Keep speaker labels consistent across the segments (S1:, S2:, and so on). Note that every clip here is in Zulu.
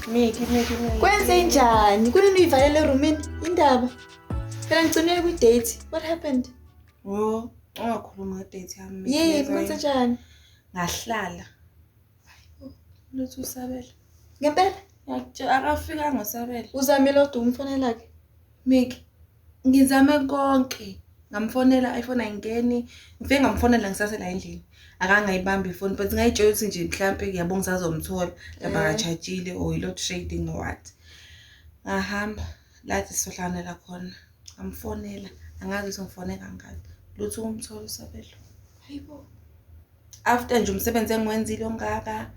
S1: Miki, Miki, Miki.
S2: Kwenze njani? Kunini uyivalele erumini? Indaba. Phela ngigcine kwi-date. What happened?
S1: Wo, ungakhuluma ngedate yami. Miki,
S2: Yini
S1: ngezwa
S2: kwenze
S1: yini?
S2: njani?
S1: Ngahlala. Lutho usabela.
S2: Ngempela
S1: Ngiyakutshela akafikanga usabela.
S2: uzamile kodwa umfonela ke.
S1: Miki, ngizame konke. Ngamfonela iPhone ayingeni. Ngifike ngamfonela ngisasela endlini. Akangayibambi ifoni but ngayitshela ukuthi nje mhlampe ngiyabonga ngisazomthola. Lapha akachajile or i-load shedding or what. Ngahamba lathi sizohlanganela khona. Ngamfonela, angazi ukuthi ngifone kangaki. Lutho ukumthola uSabelo.
S2: Hayibo.
S1: After nje umsebenzi engiwenzile ongaka,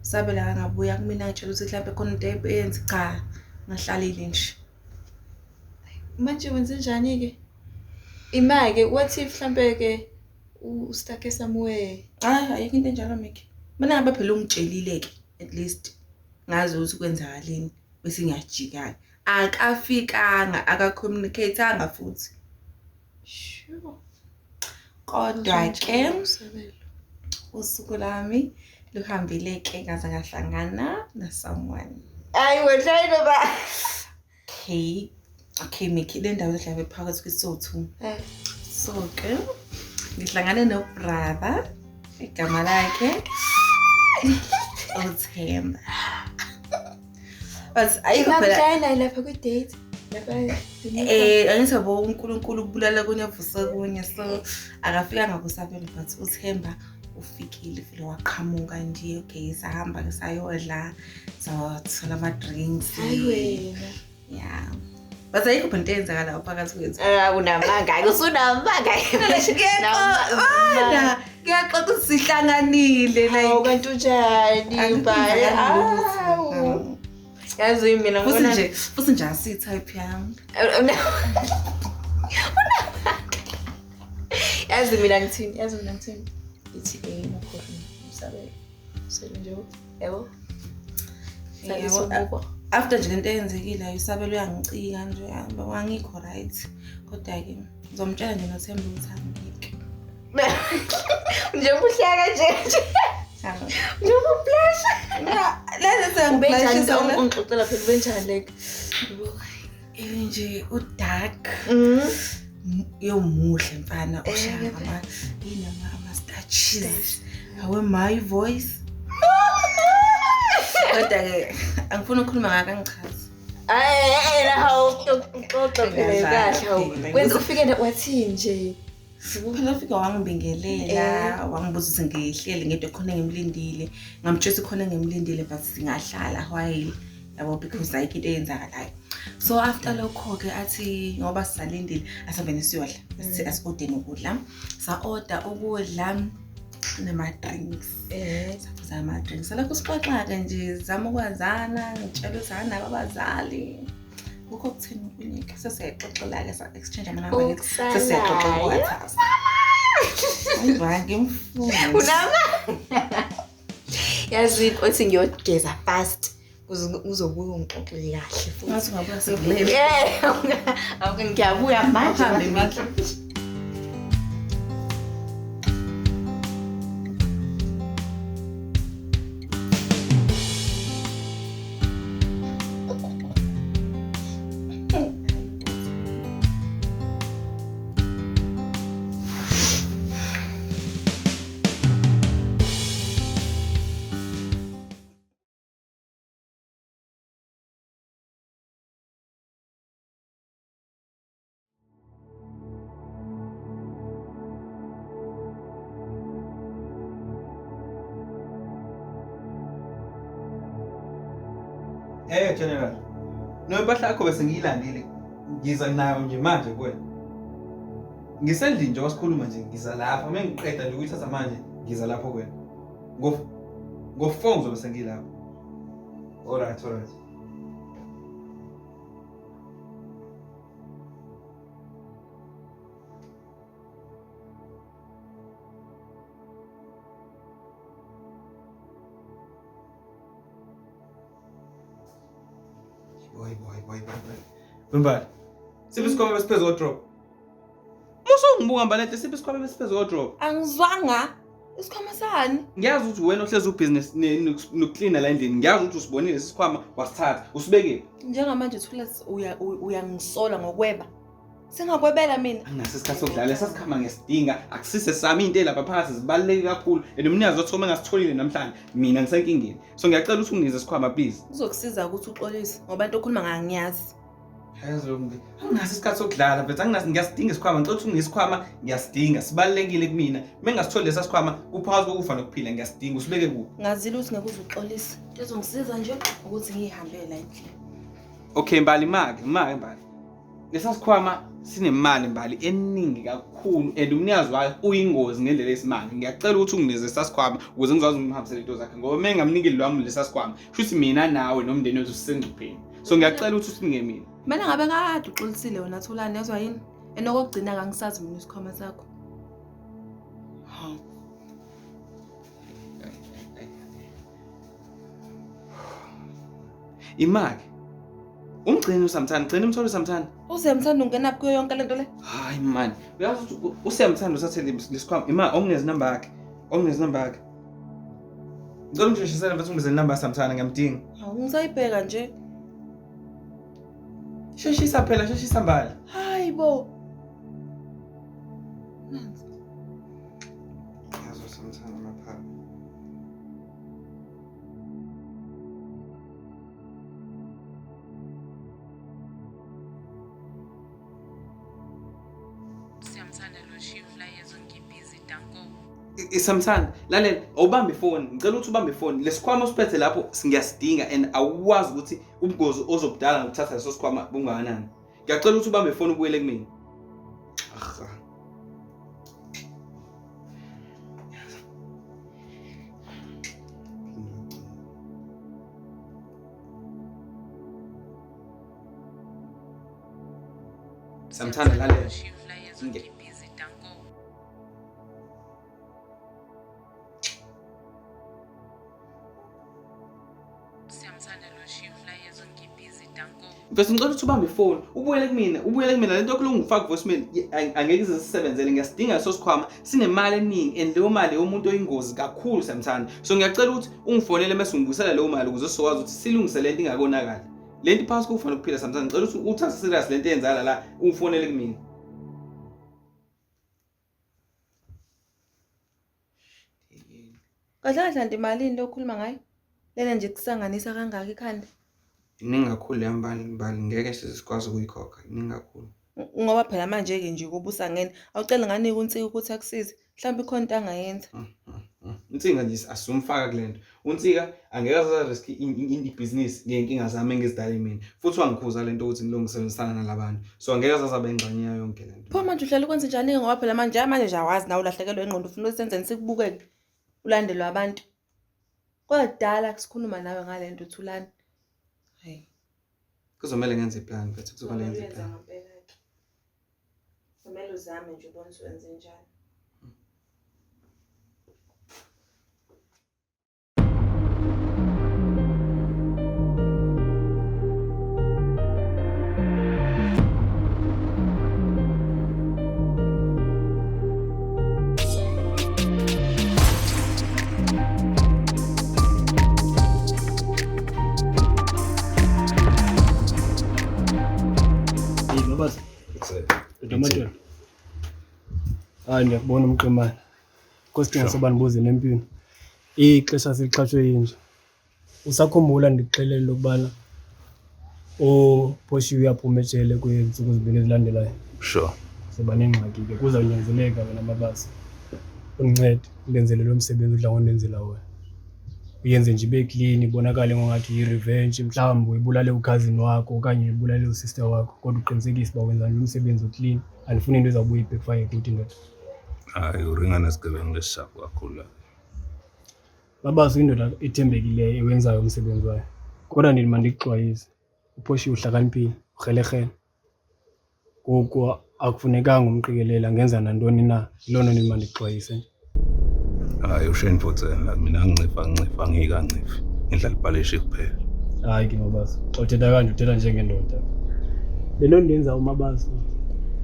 S1: uSabelo akangabuya kumina ngitshela ukuthi mhlampe khona into eyenza cha, ngihlalile nje.
S2: Manje wenze njani ke? Ima-ke what if mhlampe ke u-stuck somewhere?
S1: Hayi, ayikho into enjalo Miki. Mina ngabe phela ungitshelile-ke at least ngazi ukuthi kwenzakaleni bese ngiyajika-ke. Akafikanga, akacommunicate-anga futhi.
S2: Sure.
S1: Kodwa-ke
S2: Usabelo.
S1: usuku lami luhambile-ke ngaze ngahlangana na someone.
S2: Hayi wena ba.
S1: Okay. Okay, Miki, le ndawo idlala phakathi kwisotho.
S2: Eh.
S1: So ke ngihlangane no brother igama lakhe uThemba. But ayikho phela
S2: Ngamhlala lapha kwi-date. Lapha.
S1: Angithi yabo uNkulunkulu ukubulala kunye avusa kunye so akafikanga kusabelo but uThemba ufikile vele waqhamuka nje okay sahamba ke sayodla sathola ama drinks.
S2: Hayi wena.
S1: Yeah. But ayikho phela into eyenzakalayo phakathi kwethu.
S2: Ah unamanga, usunamanga.
S1: Ngiyaqoqa, ngiyaxoxa ukuthi sihlanganile
S2: Hawu
S1: like
S2: kanti unjani
S1: Akukho
S2: bhale?
S1: kwenzakala
S2: Awu.
S1: lutho.
S2: Yazi mina
S1: Futhi
S2: ngibona
S1: nje, futhi nje asiyi-type yami.
S2: Yazi mina ngithini? Yazi mina ngithini? Ngithi makhofi usabele. Usabele nje yabo.
S1: Yabo,
S2: Yabo.
S1: After nje lento eyenzekile ayi usabelo uyangicika nje, yabo angikho right. Kodwa-ke ngizomtshela nje noThemba ukuthi angikho.
S2: Nje uhleka nje. Nje ublash.
S1: Lezi
S2: Ubenjani
S1: sengiblashisana.
S2: ungixoxela phela ubenjani like.
S1: Nje u-dark.
S2: Mm.
S1: Yomuhle mfana
S2: Eh,
S1: oshaya
S2: ngempela.
S1: ngama yini ama-starches. Awe my voice. Kodwa-ke angifuni ukukhuluma ngako angichazi.
S2: Ay la hawu uxoxa phela
S1: Ngiyazana
S2: kahle hawu.
S1: phela.
S2: Wenza ufike nje wathini nje?
S1: Phela ufike wangibingelela, wangibuza ukuthi ngihleli ngedwa khona ngimlindile. Ngamtshela ukuthi khona ngimlindile but singahlala while yabo because ayikho into eyenzakalayo. So after lokho-ke athi ngoba sisalindile asihambeni siyodla. Sithi asi-ordeni ukudla. Sa-order ukudla nama-drinks.
S2: Eh.
S1: Saphuza ama-drinks. Salokhu sixoxa-ke nje zama ukwazana, ngitshela ukuthi anabo abazali. Kukho kutheni okunye-ke sesiyayixoxela-ke sa-exchange amanamba sesiyaxoxa ku-WhatsApp. Hayi ba, ngimfuni.
S2: Unama. Yazi othi ngiyogeza fast uze uzobuya ungixoxele kahle futhi.
S1: Ngathi ungabuya sekulele.
S2: Yeah. Okay, ngiyabuya manje.
S1: Uhambe, Miki.
S3: Eh General. No impahla yakho bese ngiyilandile. Ngiza nayo nje manje kuwena. Ngisendlini nje wasikhuluma nje ngiza lapha. Uma ngiqeda nje ukuyithatha manje ngiza lapho kuwena. Ngo ngo 4 ngizobe sengilapho. Alright, alright. Boy, boy, boy, boy, boy. Mbali. Siphi isikhwama besiphezu kodrop? Musa ungibuka mbalete siphi isikhwama besiphezu kodrop?
S1: Angizwanga. Isikhwama sani?
S3: Ngiyazi ukuthi wena ohlezi ubhizinisi nokuklina la endlini. Ngiyazi ukuthi usibonile lesi sikhwama wasithatha. Usibekephi?
S1: Njengamanje Thula uyangisola ngokweba. Singakwebela mina.
S3: Anginaso isikhathi sokudlala lesa sikhwama ngiyasidinga. Akusise sami into elapha phakathi zibaluleke kakhulu. And umnikazi wathi uma engasitholile namhlanje mina ngisenkingeni. So ngiyacela ukuthi unginike isikhwama please.
S1: Kuzokusiza ukuthi uxolise ngoba into okhuluma ngayo angiyazi.
S3: Yazi lokhu nje. Anginaso isikhathi sokudlala mfethu, anginaso ngiyasidinga isikhwama. Ngicela ukuthi unginike isikhwama, ngiyasidinga. Sibalulekile kumina. Uma ngingasitholi lesa sikhwama kuphakathi kokufa nokuphila ngiyasidinga. Usibeke kuphi?
S1: Ngazile ukuthi ngeke uze uxolise. Into ezongisiza nje ukuthi ngiyihambele la endlini.
S3: Okay Mbali make, make Mbali. Lesa sikhwama sinemali Mbali eningi kakhulu and umnikazi wayo uyingozi ngendlela eyisimanga. Ngiyacela ukuthi ungineze lesa sikhwama ukuze ngizokwazi ukumhambisela into zakhe ngoba uma engamnikeli lwami lesa sikhwama, shuthi mina nawe nomndeni wethu sisengcupheni. So ngiyacela ukuthi usinike mina.
S1: Kumele ngabe kade uxolisile wena Thulani, yezwa yini? And okokugcina kangisazi mina isikhwama sakho. Hawu.
S3: Imali. Umgcini uSamthanda, gcina umthole uSamthanda.
S1: USiyamthanda ungenaphi kuyo yonke lento le?
S3: Hayi man, uyazi ukuthi uSiyamthanda usathe lesikhwama. Ima onginezi number yakhe. Onginezi number yakhe. Ngicela ungisheshisele mfethu ungibize inamba yaSamthanda ngiyamdinga.
S1: Hawu ngisayibheka nje.
S3: Sheshisa phela, sheshisa Mbali.
S1: Hayi bo. Nansi.
S3: Yazi uSamthanda amaphaphu.
S4: Siyamthanda lo shiya umlayezo ngibhizi danko.
S3: Samthanda, lalela, awubambe ifoni. Ngicela ukuthi ubambe ifoni. Lesikhwama osiphethe lapho ngiyasidinga and awukwazi ukuthi ubungozi ozobudala ngokuthatha leso sikhwama bungakanani. Ngiyacela ukuthi ubambe ifoni ubuyele kumina. Aha. Samthanda lalela.
S4: Shiya umlayezo ngibhizi danko. Siyamthanda lo shiya umlayezo ngibhizi danko.
S3: Mfethu ngicela ukuthi ubambe ifoni, ubuyele kumina, ubuyele kumina. Lento yokulunga ungifaka voicemail angeke ize sisebenzele. Ngiyasidinga leso sikhwama, sinemali eningi and leyo mali yomuntu oyingozi kakhulu Siyamthanda. So ngiyacela ukuthi ungifonele mase ungibuyisela leyo mali ukuze sizokwazi ukuthi silungise lento ingakonakali. Lento iphakathi kokufa nokuphila Siyamthanda. Ngicela ukuthi uthathe serious lento eyenzakala la, ungifonele kumina.
S1: Kahle kahle kanti imalini lo okhuluma ngayo? Lena nje kusanganisa kangaka ikhanda.
S3: Iningi kakhulu leyo mbali mbali ngeke size sikwazi ukuyikhokha, iningi kakhulu.
S1: Ngoba phela manje-ke nje kuba usangene, awucele nganike uNsika ukuthi akusize. Mhlawumbe ikhona into angayenza.
S3: Unsika nje asumfaka kule nto. Unsika angeke aze-risk ibhizinisi ngey'nkinga zami engizidale mina. Futhi wangikhuza le nto ukuthi ngilungu ngisebenzisana nalabantu. So angeke aze abe ingxenye yayo yonke le nto.
S1: Pho manje uhlala ukwenze njani-ke ngoba phela manje manje nje awazi nawe ulahlekelwe ingqondo ufuna ukuthi senzeni sikubukeke ulandelwe abantu. Kwadala sikhuluma nawe ngale nto Thulani. Hayi.
S3: Kuzomele ngenze iplan mfethu, kuzomele ngenze iplan.
S1: Kumele uzame nje ubone ukuthi wenze njani.
S5: Hey, babazi. Ndomadoda. Hayi ndiyakubona umqemane. Nkosi soba ndibuze nempilo. Ixesha silixhatshwe yinja. Usakhumbula ndikuxelele lokubana uPhoshiwe uyaphuma ejele kwiintsuku ezimbini ezilandelayo.
S6: Sure.
S5: Soba nengxaki ke kuzawunyanzeleka wena Mabasa undincede undenzele lo msebenzi udla ngondenzela wona. Uyenze nje ibe clean ibonakale ngongathi yi-revenge mhlawumbi uyibulale ukhazini wakho okanye uyibulale usister wakho kodwa uqinisekise uba wenza nje umsebenzi oclean. Andifuni into ezawubuya i-backfire kuthi ndoda.
S6: Hayi uringana sigebengu lesishapu kakhulu la.
S5: Mabasa uyindoda ethembekileyo ewenzayo umsebenzi wayo. Kodwa ndithi mandikuxwayise, uPhoshiwe uhlakaniphile, ukrelekrele. Ngoku akufunekanga umqikelela angenza nantoni na. Yiloo nto ndithi mandikuxwayise nje.
S6: Hayi uShane Forten la mina angincifa angincifa angike ancife. Ngidlala ibhalishi kuphela.
S5: Hayi ke Mabasa, xa uthetha kanje uthetha njengendoda. Le nto ndiyenza uMabasa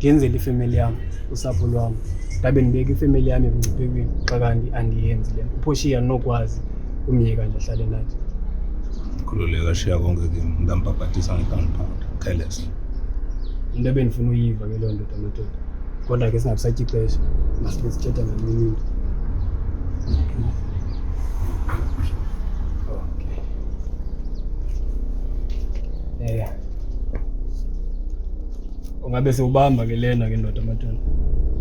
S5: Ndiyenzele ifemeli yam, usapho lwam. Ndabe ndibeka ifemeli yam emngciphekweni xa kanti andiyenzi le nto. UPortia andinokwazi umyeka nje ahlale nathi.
S6: Khululeka, shiya konke kimi. Ngambhabhadisa nge-gunpowder. Careless.
S5: Into ebendifuna uyiva ke loo ndoda madoda. Kodwa ke singabisatyi ixesha, masibe sithetha ngamini into. Okay. Eh. Ungabe sewubamba ke lena ke ndoda madoda.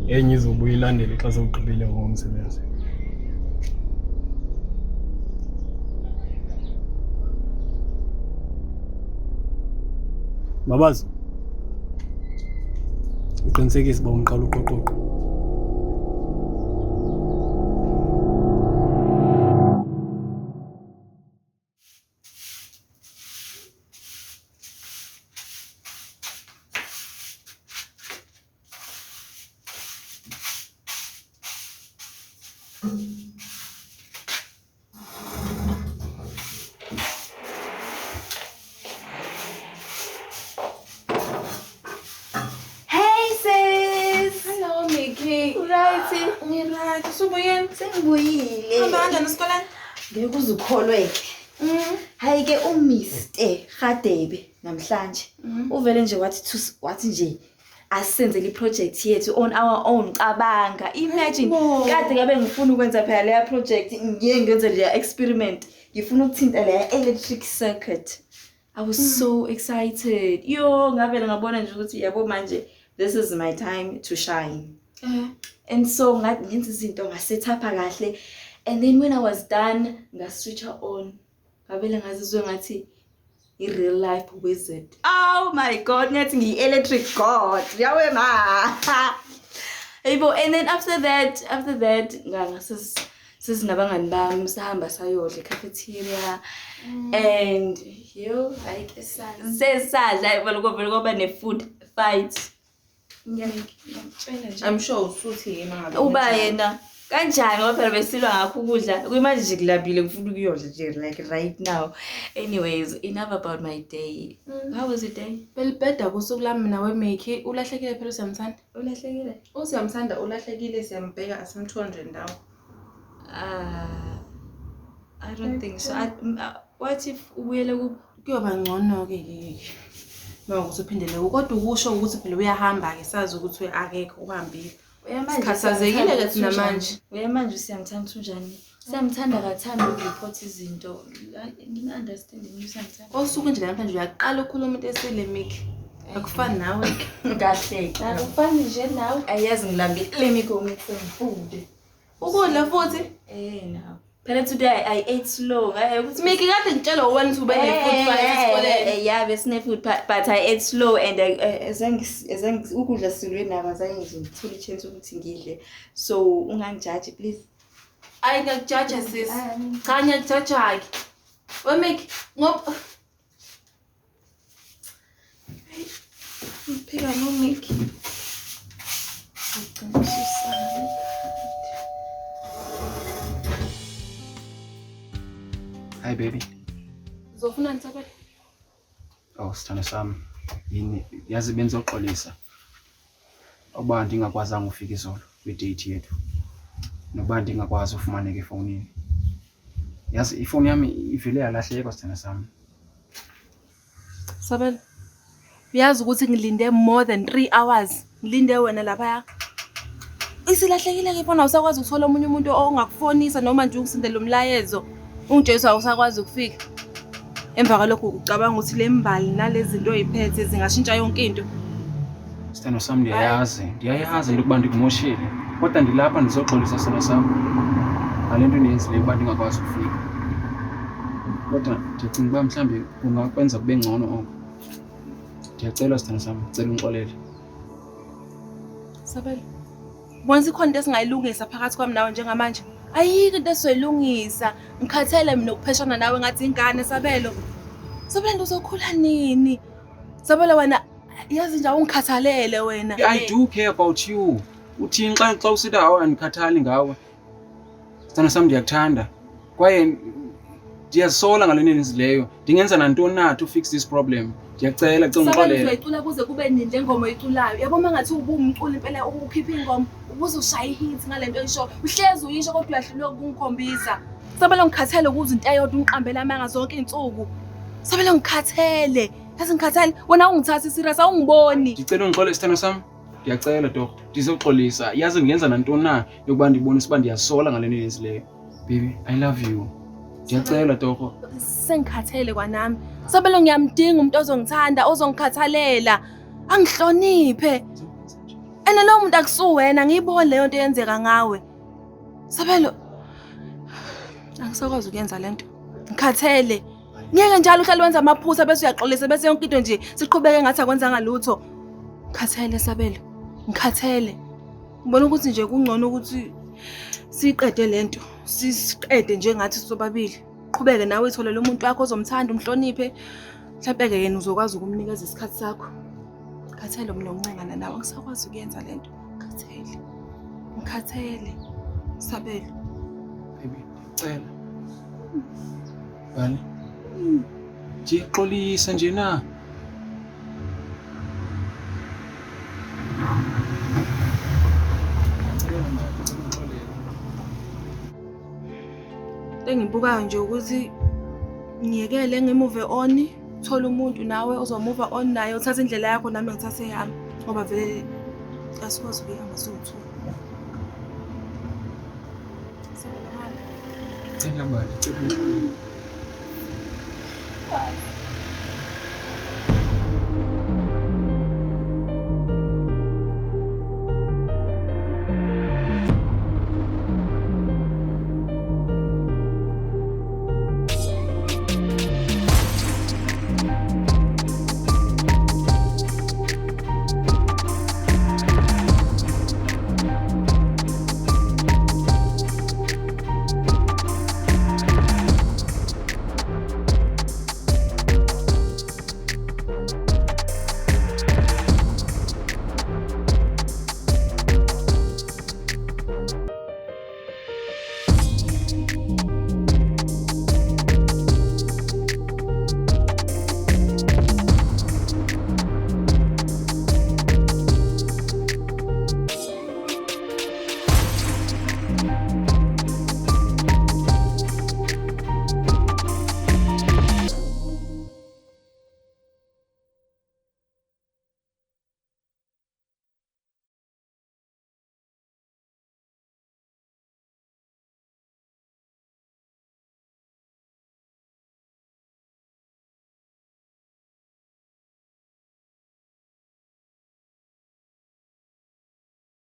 S5: Enye izobuya ilandele xa sewugqibile ngomsebenzi. Mabazi. Uqinisekise uba umqala uqoqoqo.
S2: Hey sis.
S1: Hello Mickey.
S2: Right.
S1: Ngiright. Usubuyile?
S2: Sengibuyile.
S1: Hamba kanjani esikoleni?
S2: Ngeke uze ukholweke. Hayi ke uMr Radebe namhlanje uvele nje wathi wathi nje asenzele iproject yethu on our own. Cabanga, imagine.
S1: Hayibo.
S2: Kade ngabe ngifuna ukwenza phela leya project, ngiye ngenze leya experiment, ngifuna ukuthinta leya electric circuit. I was so excited. Yo, ngavele ngabona nje ukuthi yabo manje this is my time to shine. And so ngenza izinto, ngaset-upha kahle, and then when I was done ngaswitcha on, ngavele ngazizwe ngathi i-real life wizard. Oh my God, ngathi ngiyi-electric god yawe ma. Yebo, and then after that sesinabangani bami, sahamba sayodla e-cafeteria and yo, hayi ke, sesadla vele, kwavele kwaba ne-food fight.
S4: Ngiyakutshela nje.
S1: I'm sure usuthi yena ngabe.
S2: Uba yena kanjani, ngoba phela besilwa ngakho ukudla. Kuyimanje nje kulambile, ngifuna ukuyodla nje like right now. Anyways, enough about my day. How was your day?
S1: Belibheda kusuku lami mina we Mickey. Ulahlekile phela uSiyamthanda.
S2: Ulahlekile?
S1: USiyamthanda ulahlekile, siyambheka asimtholi nje ndawo.
S2: I don't think so. What if ubuyele kubo?
S1: Kuyoba ngcono ke ke. Uma ukuthi uphindele kodwa ukusho ukuthi phela uyahamba ke, sazi ukuthi akekho, uhambile.
S2: Uyamanje.
S1: Sikhathazekile ke thina manje.
S2: Uyamanje, siyamthanda unjani? Siyamthanda, kathanda ukureport izinto. Ngina-understanding usiyamthanda.
S1: Osuku nje namhlanje uyaqala ukukhuluma into esile Mickey. Akufani nawe.
S2: Kahle.
S1: Akufani nje nawe.
S2: Ayazi ngilambile. Let me go make some food.
S1: Ukudla futhi.
S2: No. Phela today I ate slow. Ukuthi
S1: Mickey, kade ngitshela wena ukuthi ube ne-food fight esikoleni.
S2: Yeah, besine-food but I ate slow and azange azange ukudla silwe nabo, azange ngithole i-chance ukuthi ngidle. So ungangijaji please.
S1: Ayi, ngiyakujaja sis. Cha, ngiyakujaja-ke. We Mickey, ngoba ngiphika no Mickey. Ugcina ususana.
S7: Hi baby.
S1: Uzofuna ngisabela?
S7: Oh, sithando sami. Yini, yazi bengizoxolisa. Uba ndingakwazanga ufika izolo kwidate yethu. Nokuba ndingakwazi ufumaneka efowunini. Yazi ifowuni yami ivele yalahleka, sithando sami.
S1: Sabela. Uyazi ukuthi ngilinde more than 3 hours. Ngilinde wena laphaya. Isilahlekile ke ifoni, awusakwazi ukuthola omunye umuntu ongakufonisa noma nje ungisendele umlayezo. Ungitshela ukuthi awusakwazi ukufika. Emva kwalokho ucabanga ukuthi le mbali nalezi zinto oyiphethe zingashintsha yonke into.
S7: Sithando sami, ndiyayazi, ndiyayazi into yokuba ndikumoshile. Kodwa ndilapha ndizoxolisa, sithando sami. Ngale nto ndiyenzileyo ukuba ndingakwazi ukufika. Kodwa ndicinga uba mhlawumbi kungakwenza kube ngcono oko. Ndiyacela, sithando sami, ndicela undixolele.
S1: Sabela. Bonisa ikhona into esingayilungisa phakathi kwami nawe njengamanje. Ayikho into esizoyilungisa. Ngikhathele mina ukupheshana nawe ngathi ingane, Sabelo. Sabelo, uzokhula nini? Sabelo, wena yazi nje awungikhathalele wena.
S7: I do care about you. Uthini xa usithi awu andikhathali ngawe? Sithando sami, ndiyakuthanda. Kwaye Ndiyazisola ngale nto endiyenzileyo. Ndingenza nantoni na to fix this problem? Ndiyacela, cela
S1: Sabelo
S7: undixolele.
S1: uzoyicula kuze kube nini le ngoma oyiculayo? Yabo uma ngathi ubuwumculi impela ukhipha ingoma, ubuzoshaya i-hit ngale nto oyishoyo. Uhlezi uyisho kodwa uyahluleka ukungikhombisa. Sabelo ngikhathele ukuza into eyodwa ungiqambele amanga zonke iy'nsuku. Sabelo ngikhathele. Yazi ngikhathele. Wena ungithatha serious awungiboni.
S7: Ndicela undixolele sithandwa sam. Ndiyacela torho, ndizoxolisa. Yazi ndingenza nantoni na yokuba ndibonise uba ndiyazisola ngale nto endiyenzileyo. Baby, I love you. Ndiyacela torho.
S1: Sengikhathele kwanami. Sabelo ngiyamdinga umuntu ozongithanda, ozongikhathalela, angihloniphe. And lowo muntu akusuwena, ngiyiboni leyo nto eyenzeka ngawe. Sabelo, angisakwazi ukuyenza le nto. Ngikhathele. Ngeke njalo uhlale wenza amaphutha bese uyaxolisa bese yonke into nje siqhubeke ngathi akwenzanga lutho. Ngikhathele Sabelo. Ngikhathele. Ngibona ukuthi nje kungcono ukuthi siyiqede le nto. Siqede nje ngathi sobabili. Qhubeke nawe itholele umuntu wakho ozomthanda umhloniphe. Mhlampe-ke yena uzokwazi ukumnikeza isikhathi sakho. Ngikhathele mina ukuncengana nawe, angisakwazi ukuyenza le nto. Ngikhathele. Ngikhathele. Sabelo.
S7: Baby, ndiyacela. Bani? Ndiyaxolisa nje na. Ndiyacela mani, ndicela undixolele.
S1: Into engiyibukayo nje ukuthi ngiyekele ngimuve on, uthole umuntu nawe ozomuva on naye, uthathe indlela yakho nami ngithathe eyami ngoba vele asikwazi ukuyihamba siwu-two. Sabelo, hamba.
S7: Cela mani, ndicela undixolele.